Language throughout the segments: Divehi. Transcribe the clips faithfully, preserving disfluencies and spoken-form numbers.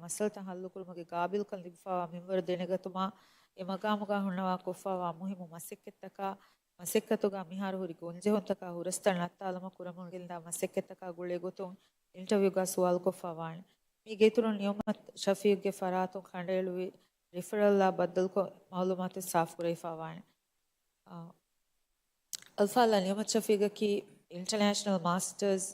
މައްސަލަތައް ހައްލުކުރުމުގެ ގާބިލްކަން ލިބިފާވާ މިންވަރު ދެނެގަތުމާ، އެ މަގާމުގާ ހުންނަވާ ކޮށްފާވާ މުހިއްމު މަސައްކަތްތަކާ، މަސައްކަތުގާ މިހާރު ހުރި ގޮންޖެހުންތަކާ ހުރަސްތައް ނައްތާލުމަށް ކުރަމުން ގެންދާ މަސައްކަތްތަކާ ގުޅޭ ގޮތުން އިންޓަވިއުގާ ސުވާލުކޮށްފާވާނެ. މީގެ އިތުރުން ނިޢުމަތް ޝަފީޤްގެ ފަރާތުން ކަނޑައެޅުވި ރިފަރަލްއާ ބައްދަލުކޮށް މަޢުލޫމާތު ސާފުކުރެވިފާވާނެ. އަލްފާޟިލާ ނިޢުމަތް ޝަފީޤަކީ އިންޓަރނޭޝަނަލް މާސްޓަރސް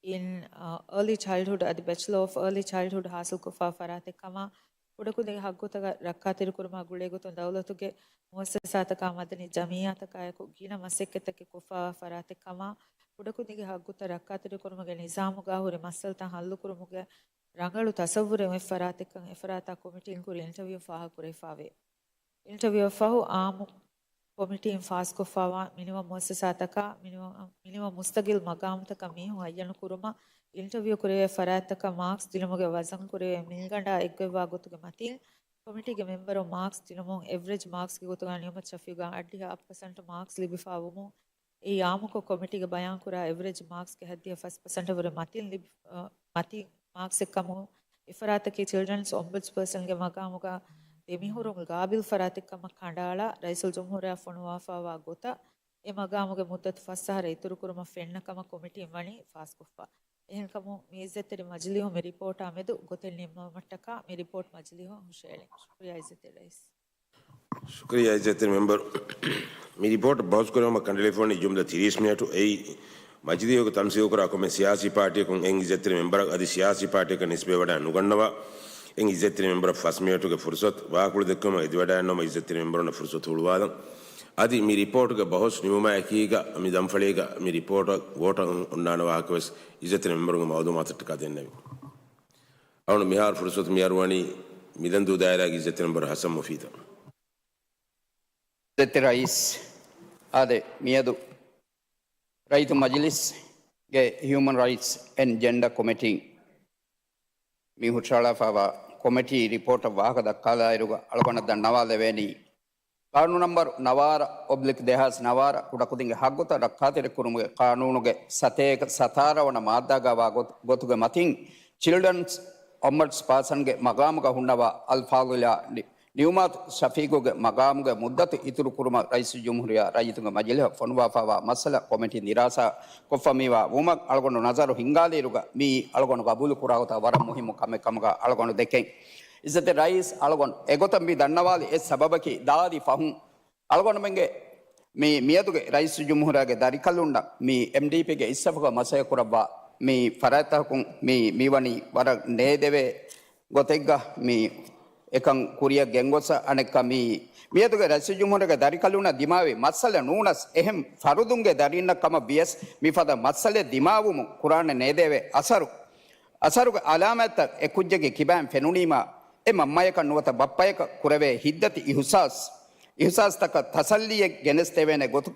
އިން އާ، އާލީ ޗައިލްޑްހުޑް އަދި ބެޗަލަރ އޮފް އާލީ ޗައިލްޑްހުޑް ހާސިލްކޮށްފާ ފަރާތެއް ކަމަށް، ކުޑަކުދިންގެ ހައްގުތަކަށް ރައްކާތެރިކުރުމާ ގުޅޭގޮތުން ދައުލަތުގެ މުއައްސަސާތަކާ މަދަނީ ޖަމިއްޔާތަކާއެކު ގިނަ މަސައްކަތްތަކެއް ކޮށްފާވާ ފަރާތެއް ކަމަށް، ކުޑަކުދިންގެ ހައްގުތައް ރައްކާތެރިކުރުމުގެ ނިޒާމުގާ ހުރި މައްސަލަތައް ހައްލުކުރުމުގެ ރަނގަޅު ތަސައްވުރެއް އޮތް ފަރާތެއްކަން އެފަރާތާ ކޮމިޓީން ކުރި އިންޓަވިއު ފާހަގަކުރެވިފާވޭ. އިންޓަވިއުއަށްފަހު އާއްމު ކޮމިޓީން ފާސްކޮށްފާވާ މިނިވަން މުއައްސަސާތަކާ، މިނިވަން، މިނިވަން މުސްތަގިލް މަގާމުތަކަށް މީހުން އައްޔަނުކުރުމަށް އިންޓަވިއު ކުރެވޭ ފަރާތްތަކަށް މާކްސް ދިނުމުގެ ވަޒަން ކުރެވޭ މިލިގަނޑާ އެއްގޮތްވާ ގޮތުގެ މަތިން، ކޮމިޓީގެ މެމްބަރުން މާކްސް ދިނުމުން އެވްރެޖް މާކްސްގެ ގޮތުގަ ނިޢުމަތް ޝަފީޤާ އަށްޑިހަ އަށް ޕަސެންޓް މާކްސް ލިބިފާވުމުން، އެއީ އާއްމުކޮށް ކޮމިޓީގެ ބަޔާންކުރާ އެވްރެޖް މާކްސްގެ ހައްދިހަ ފަސް ޕަސެންޓަށް ވުރެ މަތިން ލިބި، އަ، މަތި މާކްސެއްކަމުން، އެފަރާތަކީ ޗިލްޑްރަންސް އޮމްބުޑްސްޕާސަންގެ މަގާމުގަ ދެމިހުރުން ގާބިލް ފަރާތެއްކަމަށް ކަނޑައަޅާ، ރައީސުލްޖުމްހޫރިއްޔާ ފޮނުވާފާވާ ގޮތަށް އެ މަގާމުގެ މުއްދަތު ފަސް އަހަރަށް އިތުރުކުރުމަށް ފެންނަ ކަމަށް ކޮމިޓީން ވަނީ ފާސްކޮށްފަ. އެހެންކަމުން މި އިއްޒަތްތެރި މަޖިލީހުން މި ރިޕޯޓާ މެދު ގޮތެއް ނިންމުމަށްޓަކާ މި ރިޕޯޓް މަޖިލީހުން ހުށައެޅިން. ޝުކުރިއްޔާ އިއްޒަތްތެރި ރައީސް. ޝުކުރިއްޔާ އިއްޒަތްތެރި މެމްބަރު. މި ރިޕޯޓް ބަހުސްކުރެވުމަށް ކަނޑައެޅިފަވަނީ ޖުމްލަ ތިރީސް މިނެޓު. އެއީ މަޖިލީހުގެ ތަންސީހުކުރާ ކޮންމެ ސިޔާސީ ޕާޓީއަކުން އެއް އިއްޒަތްތެރި މެމްބަރަށް އަދި ސިޔާސީ ޕާޓީއަކަށް ނިސްބަތްވެވަޑައި ނުގަންނަވާ، އެއް އިއްޒަތްތެރި މެމްބަރަށް ފަސް މިނެޓުގެ ފުރުސަތު ވާހަކަފުޅު ދެއްކުމަށް އެދިވަޑައިގަންނަވަމުން އިއްޒަތްތެރި މެމްބަރުންނަށް ފުރުސަތު ހުޅުވާލަން. އަދި މި ރިޕޯޓުގެ ބަހުސް ނިމުމާއެކީގަ މި ދަންފަޅީގަ މި ރިޕޯޓަށް ވޯޓަށް އޮންނާނެ ވާހަކަވެސް އިއްޒަތްތެރި މެމްބަރުންގެ މައުލޫމާތަށްޓަކާ ދެންނެވި. އަޅުން މިހާރު ފުރުސަތު މި އަރުވަނީ މިލަންދޫ ދާއިރާގެ އިއްޒަތްތެރި މެމްބަރު ހަސަން މުފީދަށް. އިއްޒަތްތެރި ރައީސް، އާދެ، މިއަދު ރައްޔިތު މަޖިލިސްގެ ހިއުމަން ރައިޓްސް އެންޑް ޖެންޑަ ކޮމިޓީން މި ހުށަހަޅާފާވާ ކޮމިޓީ ރިޕޯޓަށް ވާހަކަ ދައްކާލާއިރުގަ އަޅުގަނޑަށް ދަންނަވާލެވޭނީ، ޤާނޫނު ނަމްބަރު ނަވާރަ އޮބްލިކް ދެހާސް ނަވާރަ ކުޑަކުދިންގެ ހައްގުތައް ރައްކާތެރިކުރުމުގެ ޤާނޫނުގެ ސަތޭކަ ސަތާރަ ވަނަ މާއްދާގައިވާ ގޮތު، ގޮތުގެ މަތިން ޗިލްޑްރަންސް އޮމްބަޑްސް ޕާސަންގެ މަގާމުގަ ހުންނަވާ އަލްފާޟިލާ ނި، ނިޢުމަތު ޝަފީޤުގެ މަގާމުގެ މުއްދަތު އިތުރުކުރުމަށް ރައީސުލްޖުމްހޫރިއްޔާ ރައްޔިތުންގެ މަޖިލިހަށް ފޮނުވާފާވާ މައްސަލަ ކޮމިޓީ ދިރާސާ ކޮށްފަ މިވާ ވުމަށް އަޅުގަނޑު ނަޒަރު ހިންގާލިއިރުގަ މިއީ އަޅުގަނޑު ގަބޫލު ކުރާ ގޮތަށް ވަރަށް މުހިއްމު ކަމެއް ކަމުގަ އަޅުގަނޑު ދެކެން. އިއްޒަތްތެރި ރައީސް، އަޅުގަނޑު އެގޮތަށް މި ދަންނަވާލި އެއް ސަބަބަކީ ދާދި ފަހުން އަޅުގަނޑުމެންގެ މި މިއަދުގެ ރައީސުލްޖުމްހޫރިއްޔާގެ ދަރިކަލުންނަށް މި އެމްޑީޕީގެ އިސްސަފުގަ މަސައްކަތް ކުރައްވާ މި ފަރާތްތަކުން މި މިވަނީ ވަރަށް ނޭދެވޭ ގޮތެއްގަ މި އެކަން ކުރިއަށް ގެންގޮސް އަނެއްކާ މި މިއަދުގެ ރައީސުލްޖުމްހޫރިއްޔާގެ ދަރިކަލުންނަށް ދިމާވި މައްސަލަ ނޫނަސް އެހެން ފަރުދުންގެ ދަރިންނަށް ކަމަށް ވިޔަސް މިފަދަ މައްސަލައެއް ދިމާވުމުން ކުރާނެ ނޭދެވޭ އަސަރު، އަސަރުގެ އަލާމާތްތައް އެ ކުއްޖެއްގެ ކިބައިން ފެނުނީމާ، އެ މަންމަޔަކަށް ނުވަތަ ބައްޕަޔަކަށް ކުރެވޭ ހިތްދަތި އިހުސާސް، އިހުސާސްތަކަށް ތަސައްލީއެއް ގެނެސްދެވޭނެ ގޮތު،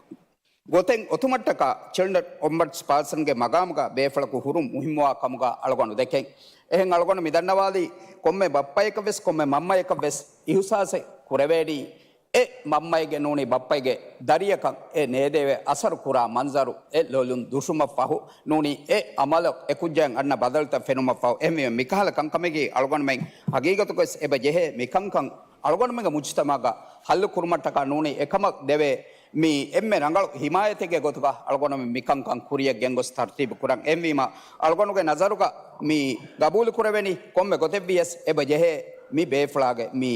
ގޮތެއް އޮތުމަށްޓަކާ ޗިލްޑްރަން އޮމްބަޑްސް ޕާސަންގެ މަގާމުގަ ބޭފުޅަކު ހުރުން މުހިއްމުވާ ކަމުގަ އަޅުގަނޑު ދެކެން. އެހެން އަޅުގަނޑު މި ދަންނަވާލީ ކޮންމެ ބައްޕަޔަކަށް ވެސް ކޮންމެ މަންމަޔަކަށް ވެސް އިހުސާސެއް ކުރެވޭނީ އެ މަންމައެއްގެ ނޫނީ ބައްޕައެއްގެ ދަރިއަކަށް އެ ނޭދެވޭ އަސަރު ކުރާ މަންޒަރު، އެ ލޮލުން ދުށުމަށް ފަހު ނޫނީ އެ އަމަލަށް އެ ކުއްޖާއިން އަންނަ ބަދަލުތައް ފެނުމަށް ފަހު. އެހެންވީމަ މިކަހަލަ ކަންކަމެކީ އަޅުގަނޑުމެން ހަގީގަތުގަވެސް އެބަ ޖެހޭ މިކަންކަން އަޅުގަނޑުމެންގެ މުޖްތަމަޢުގަ ހައްލު ކުރުމަށްޓަކާ ނޫނީ އެކަމަށް ދެވޭ މި އެންމެ ރަނގަޅު ހިމާޔަތެއްގެ ގޮތުގަ އަޅުގަނޑުމެން މިކަންކަން ކުރިއަށް ގެންގޮސް ތަރުތީބު ކުރަން. އެހެންވީމަ އަޅުގަނޑުގެ ނަޒަރުގަ މި ގަބޫލު ކުރެވެނީ ކޮންމެ ގޮތެއްވިޔަސް އެބަ ޖެހޭ މި ބޭފުޅާގެ މި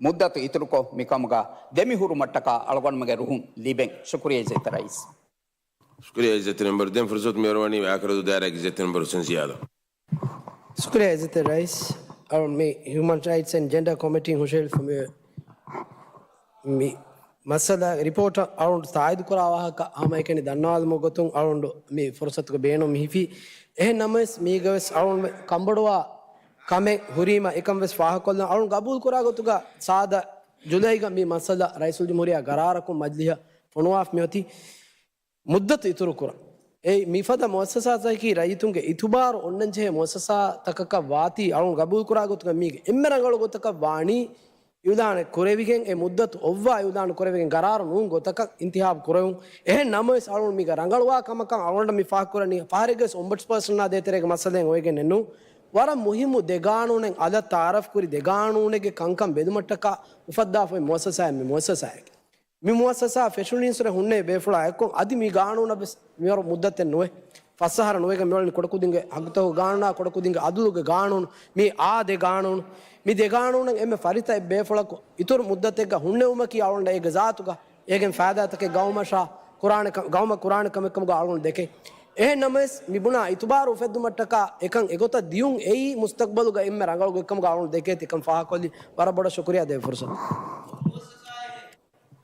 މުއްދަތު އިތުރުކޮށް މިކަމުގަ ދެމިހުރުމަށްޓަކާ އަޅުގަނޑުމެންގެ ރުހުން ލިބެން. ޝުކުރިއްޔާ އިއްޒަތްތެރި ރައީސް. ޝުކުރިއްޔާ އިއްޒަތްތެރި މެމްބަރު. ދެން ފުރުސަތު މިއަރުވަނީ ވާކަރަދޫ ދާއިރާގެ އިއްޒަތްތެރި މެމްބަރު ހުސެން ޒިޔާދަށް. ޝުކުރިއްޔާ އިއްޒަތްތެރި ރައީސް. އަޅުން މި ހިއުމަން ރައިޓްސް އެންޑް ޖެންޑާ ކޮމިޓީން ހުށަހެޅިފަ މި، މި މައްސަލަ ރިޕޯޓަށް އަޅުން ތާއީދު ކުރާ ވާހަކަ ހަމައެކަނި ދަންނަވާލުމުގެ ގޮތުން އަޅުން މި ފުރުސަތުގެ ބޭނުން މި ހިފީ. އެހެން ނަމަވެސް މީގަވެސް އަޅުން ކަންބޮޑުވާ ކަމެއް ހުރީމަ އެކަން ވެސް ފާހަގަކޮށްލަން. އަޅުން ގަބޫލު ކުރާ ގޮތުގަ ސާދަ ޖުލައިގަ މި މައްސަލަ ރައީސުލްޖުމްހޫރިއްޔާ ގަރާރަކުން މަޖިލިހަށް ފޮނުވާފަ މިއޮތީ މުއްދަތު އިތުރުކުރަން. އެއީ މިފަދަ މުއައްސަސާތަކަކީ ރައްޔިތުންގެ އިތުބާރު އޮންނަންޖެހޭ މުއައްސަސާތަކަކަށް ވާތީ އަޅުން ގަބޫލުކުރާ ގޮތުގަ މީގެ އެންމެ ރަނގަޅު ގޮތަކަށް ވާނީ އިއުލާނެއް ކުރެވިގެން އެ މުއްދަތު އޮއްވާ އިއުލާނު ކުރެވިގެން ގަރާރު ނޫން ގޮތަކަށް އިންތިހާބު ކުރެވުން. އެހެން ނަމަވެސް އަޅުން މީގަ ރަނގަޅުވާ ކަމަކަށް އަޅުގަނޑަށް މި ފާހަގަކުރަނީ ފަހަރެއްގަވެސް އޮމްބަޑްސްޕާސަނާ ދޭތެރޭގެ މައްސަލައެއް އޮވެގެންނެއްނު. ވަރަށް މުހިއްމު ދެ ގާނޫނެއް، އަލަށް ތަޢާރަފް ކުރި ދެ ގާނޫނެއްގެ ކަންކަން ބެލުމަށްޓަކާ އުފައްދާފައި މުއައްސަސާއެއް މި މުއައްސަސާއެކޭ. މި މުއައްސަސާ ފެށުނީންސުރެ ހުންނެވި ބޭފުޅާ އެއްކޮށް އަދި މި ގާނޫނަށް ވެސް މިވަރު މުއްދަތެއް ނުވޭ. ފަސް އަހަރަށް ނުވެގެން މިއުޅެނީ ކުޑަކުދިންގެ ހައްގުތަކުގެ ގާނޫނާ، ކުޑަކުދިންގެ އަދުލުގެ ގާނޫނު، މި އާ ދެ ގާނޫނު. މި ދެ ގާނޫނަށް އެންމެ ފަރިތަ އެއް ބޭފުޅަކު އިތުރު މުއްދަތެއްގަ ހުންނެވުމަކީ އަޅުގަނޑަށް އޭގެ ޒާތުގަ އޭގެން ފައިދާތަކެއް ގައުމަށާ ކުރާނެ ކަ-، ގައުމަށް ކުރާނެ ކަމެއްކަމުގަ އަޅުގަނޑު ދެކޭ. އެހެން ނަމަވެސް، މި ބުނާ އިތުބާރު އުފެއްދުމަށްޓަކާ އެކަން އެގޮތަށް ދިޔުން އެއީ މުސްތަޤްބަލުގަ އެންމެ ރަނގަޅު ގޮތްކަމުގަ އަޅުގަނޑު ދެކޭތީ ކަން ފާހަގަކޮށްލީ. ވަރަށް ބޮޑަށް ޝުކުރިއްޔާ ދޭ ފުރުސަތު.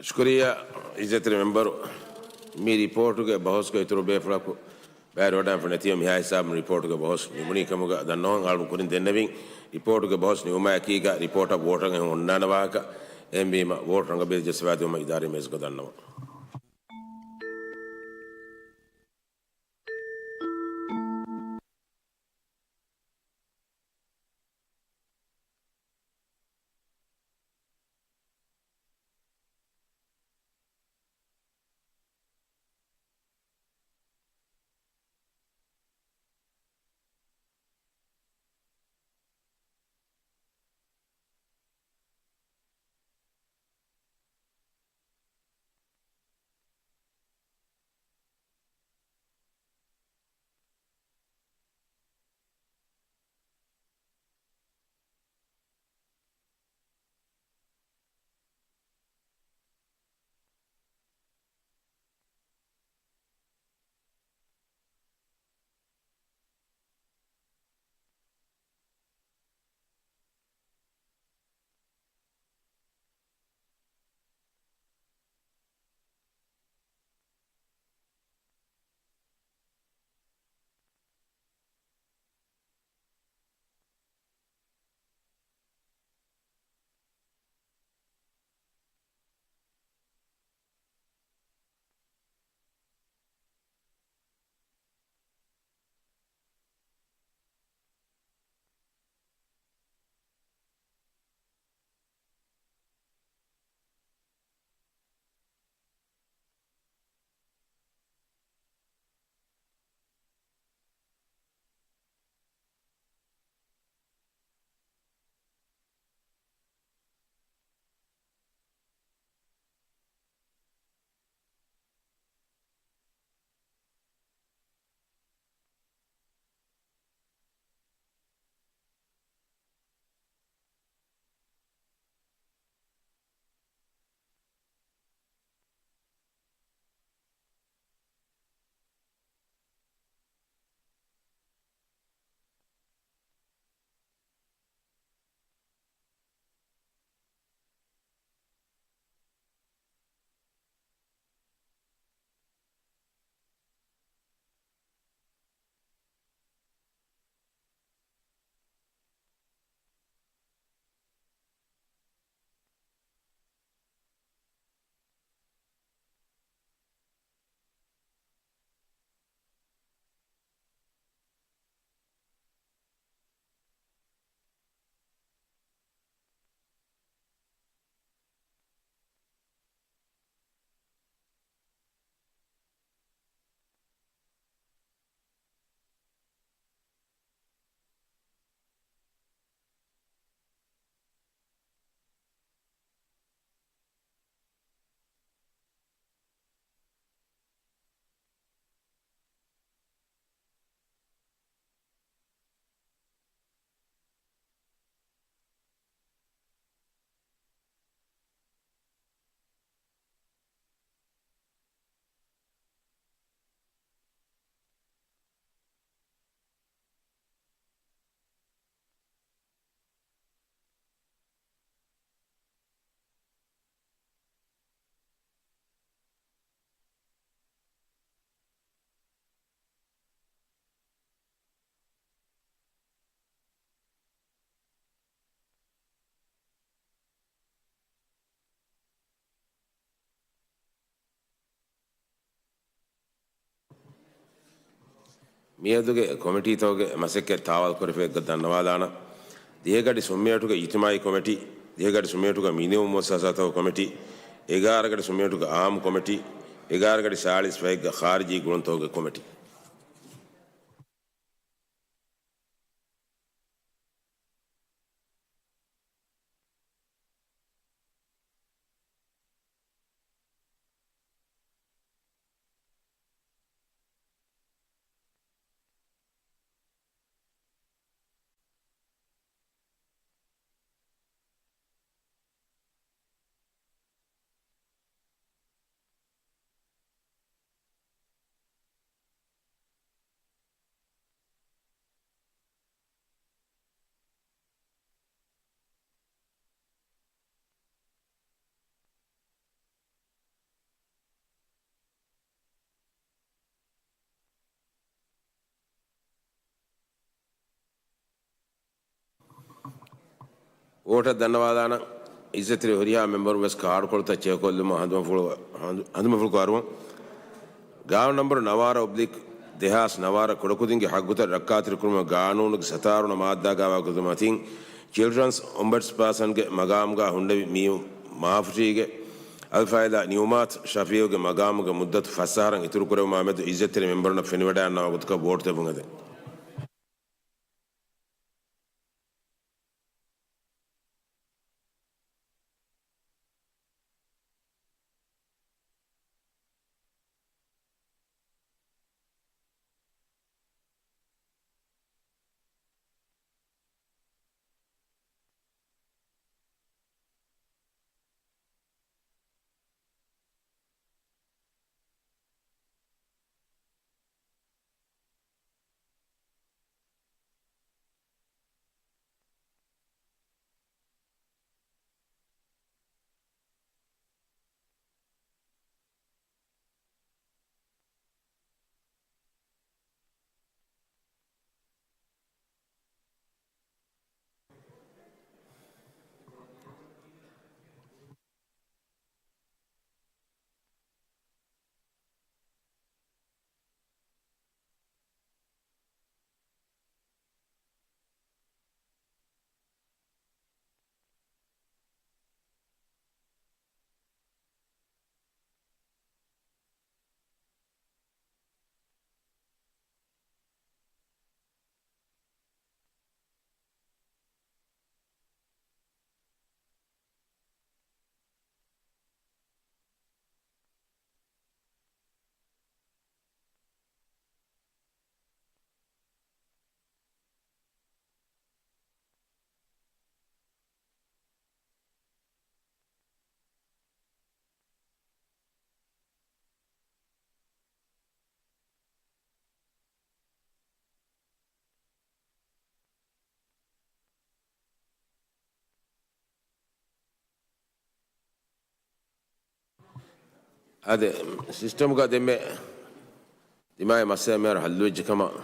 ޝުކުރިއްޔާ އިއްޒަތްތެރި މެމްބަރު، މި ރިޕޯޓުގެ ބަހުސްގަ އިތުރު ބޭފުޅަކު ބައިވެރިވަޑައިގަންނަވަން ނެތިއެވެ. މިހާ ހިސާބުން ރިޕޯޓުގެ ބަހުސް ނިމުނީ ކަމުގަ ދަންނަވަން. އަޅުގަނޑު ކުރިން ދެންނެވިން، ރިޕޯޓުގެ ބަހުސް ނިމުމާއެކީގަ ރިޕޯޓަށް ވޯޓަށް އެހުންނާނެ ވާހަކަ. އެހެންވީމަ، ވޯޓް ރަނގަބީލު ޖައްސަވާދިއުމަށް އިދާރީ މޭޒުގަ ދަންނަވަން. މިއަދުގެ ކޮމިޓީތަކުގެ މަސައްކަތް ތާވާލުކުރެފޭ ދަންނަވާލާނަން. ދިހަގަޑި ސުންމިއަޓުގެ އިޖްތިމާޢީ ކޮމިޓީ، ދިހަގަޑި ސުންމިއަޓުގެ މިނިވަން މުއައްސަސާތަކުގެ ކޮމިޓީ، އެގާރަ ގަޑި ސުންމިއަޓުގެ އާއްމު ކޮމިޓީ، އެގާރަ ގަޑި ސާޅީސް ފަހެއްގަ ޚާރިޖީ ގުޅުންތަކުގެ ކޮމިޓީ. ވޯޓަށް ދަންނަވާލާނަން. އިއްޒަތްތެރި ހުރިހާ މެމްބަރުން ވެސް ކާޑުކޮޅުތައް ޗެކްކޮށްލުމަށް ހަނދުމަފުޅު، ހަނދު-، ހަނދުމަފުޅު ކުރުވަން. ގާނޫނު ނަންބަރު ނަވާރަ އޮބްލިކް ދެހާސް ނަވާރަ ކުޑަކުދިންގެ ހައްގުތައް ރައްކާތެރިކުރުމަށް ގާނޫނުގެ ސަތާރަ ވަނަ މާއްދާގައި ވާގޮތުގެ މަތިން ޗިލްޑްރަންސް އޮމްބަޑްސްޕާސަންގެ މަގާމުގައި ހުންނެވި މީހުން މާފުށީގެ އަލްފާއިދާ ނިއުމާތު ޝަފީއުގެ މަގާމުގެ މުއްދަތު ފަސް އަހަރަށް އިތުރުކުރެވުމާ މެދު އިއްޒަތްތެރި މެމްބަރުންނަށް ފެނިވަޑައިގަންނަވާ ގޮތަކަށް ވޯޓް ދެއްވުން އެދެން. އާދެ، ސިސްޓަމްގަ ދެންމެ ދިމާވި މައްސަލަ މިހާރު ހައްލުވެއްޖެ ކަމަށް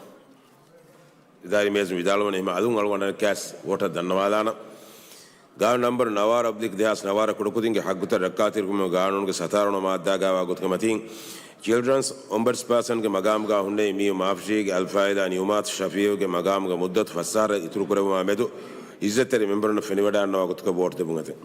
އިދާރީ މޭޒުން ވިދާޅުވަނީ. އެހެން އަލުން އަޅުގަނޑަކަސް ވޯޓަށް ދަންނަވާލާނަން. ގާނޫނު ނަންބަރު ނަވާރަ އޮބްލިކް ދެހާސް ނަވާރަ ކުޑަކުދިންގެ ހައްގުތައް ރައްކާތެރިކުރުމުގެ ގާނޫނުގެ ސަތާރަ ވަނަ މާއްދާގައިވާ ގޮތުގެ މަތިން ޗިލްޑްރަންސް އޮމްބަޑްސްޕާސަންގެ މަގާމުގައި ހުންނެވި މީހުން މާފުށީގެ އަލްފާއިދާ ނިއުމާތު ޝަފީއުގެ މަގާމުގެ މުއްދަތު ފަސް އަހަރަށް އިތުރުކުރެވުމާ މެދު އިއްޒަތްތެރި މެމްބަރުންނަށް ފެނިވަޑައިގަންނަވާ ގޮތަކަށް ވޯޓް ދެއްވުން އެދެން.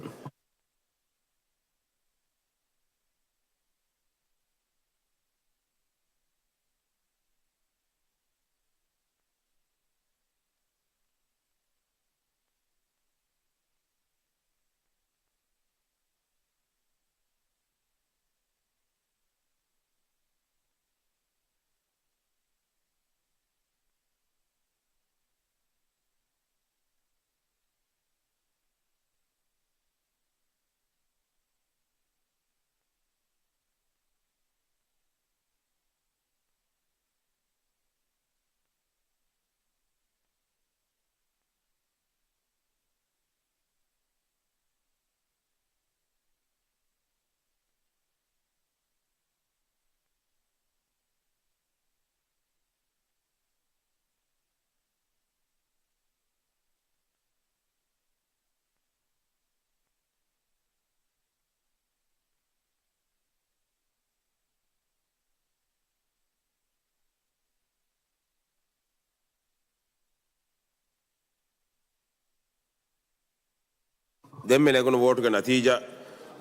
ދެންމެ ނެގުނު ވޯޓުގެ ނަތީޖާ،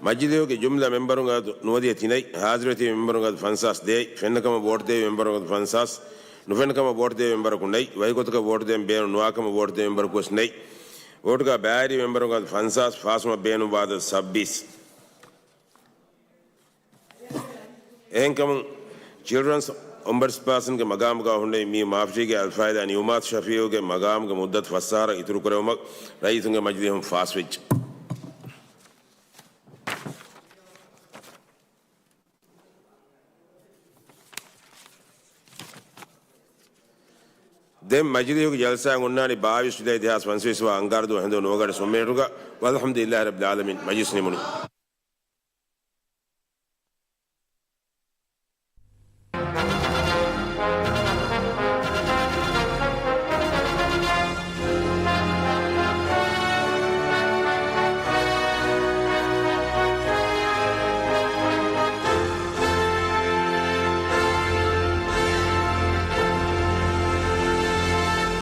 މަޖިލީހުގެ ޖުމްލަ މެމްބަރުންގެ އަދަދު ނުވަދިހަ ތިނައި، ހާޒިރުވެތިބި މެމްބަރުންގެ އަދަދު ފަންސާސް ދޭއި، ފެންނަކަމަށް ވޯޓް ދެއްވި މެމްބަރުންގެ އަދަދު ފަންސާސް، ނުފެންނަކަމަށް ވޯޓް ދެއްވި މެމްބަރަކު ނެތް، ވަކި ގޮތަކަށް ވޯޓް ދެއްވަން ބޭނުން ނުވާކަމަށް ވޯޓް ދެއްވި މެމްބަރަކު ވެސް ނެތް. ވޯޓުގަ ބައިވެރި މެމްބަރުންގެ އަދަދު ފަންސާސް، ފާސްވުމަށް ބޭނުންވާ އަދަދު ސައްބީސް. އެހެންކަމުން، ޗިލްޑްރަންސް އޮމްބަޑްސްޕާސަންގެ މަގާމުގަ ހުންނެވި މީހުން މާފުށީގެ އަލްފާއިދާ ނިއުމާތު ޝަފީއުގެ މަގާމުގެ މުއްދަތު ފަސް އަހަރަށް އިތުރުކުރެވުމަށް ރައްޔިތުންގެ މަޖިލީހުން ފާސްވެއްޖެ. ދެން މަޖިލީހުގެ ޖަލްސާއެއް އޮންނާނީ ބާވީސް ޖުލައި ދެހާސް ފަންސަވީސް ވާ އަންގާރަ ދުވަހު ހިނދު ނުވަގަޑި ސުންމިނެޓުގަ. ވަލްޙަމްދުލިއްލާހި ރައްބިލް ޢާލަމީން. މަޖިލިސް ނިމުނު.